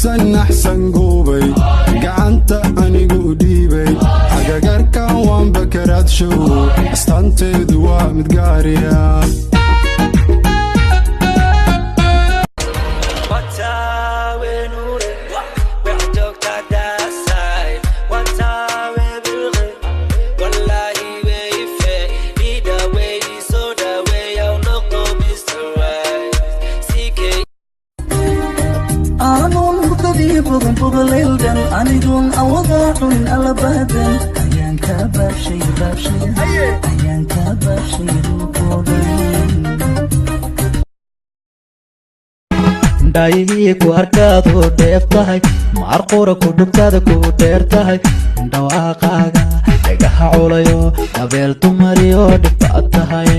Aragsan axsan goobay, gacanta anigu dhiibay. Agagarkan waan bakaraad show, astaanteedu waa mid gaariya. Aanun hurdadii bogan bogolayldan, anigoon awadaa cunin alabaadan, ayaan kaa baabshay baabshay, ayaan kaa baabshay dhulkoo dhan. Dhaayihii ku arkaadu dheef tahay, maarqura ku dhugtaada ku dheer tahay, dhawaaqaaga dhagaha culayo, dabeel dumariyo dhibbaad tahay.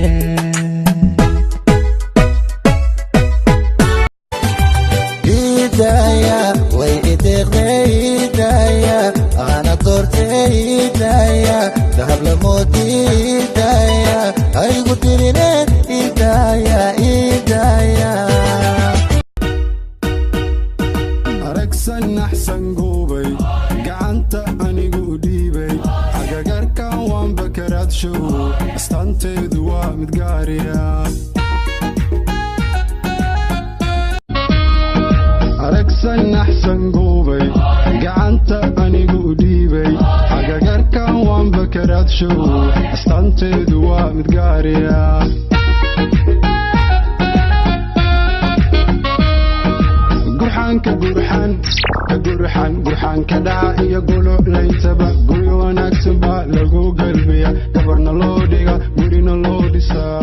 Idaya way ideeqday, idaya ana doortay, idaya dahab lamoodi, idaya haygu dirine, idaya idaya. Aragsan axsan goobay, gacanta anigu dhiibay. Agagarkan waan bakaraad show, astaanteedu waa mid gaariya. Aragsan axsan goobay, gacanta anigu dhiibay. Agagarkan waan bakaraad show, astaanteedu waa mid gaariya. Gurxaanka gurxan ka gurxan, gurxaanka dhaca iyo guluclayntaba, guryo wanaagsan baa lagu galbiya, gabarna loo dhiga, gurina loo dhisaa.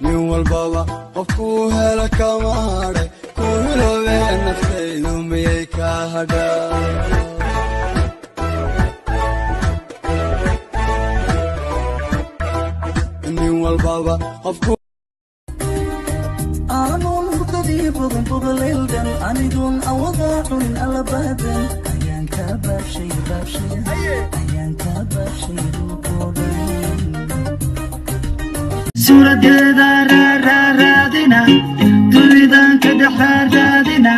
Nin walbaba qofkuu hela kama hadhay, ku hiloobe naftaydu miyay kaa hadhaa? Nin walbaba qofku Aanun hurdadii bogan bogolayldan, anigoon awadaa cunin alabaadan, ayaan kaa baabshay baabshay, ayaan kaa baabshay dhulkoo dhan. Suuradeeda raaraadina, dunidan ka dhex raaraadina,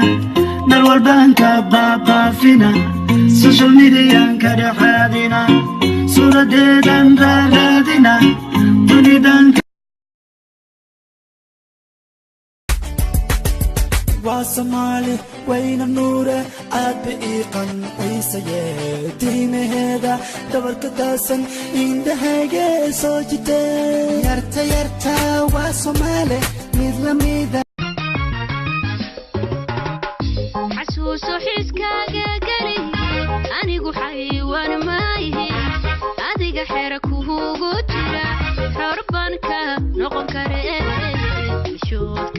meel walbaan ka baabaafina, social median ka dhex raadina, suuradeedan raaraadina, dunidan. Waa Soomaali wayna nuure, aad ba ii qanciisaye, tiimaheeda dhabarka taasan indhahayge soo jitee. Yarta yarta waa Soomaali mid lamida. Xasuuso xiskaaga geli, anigu xaywaan maayihi, adiga xera kuugu jira, xor baan ka noqon kare. Xishoodka.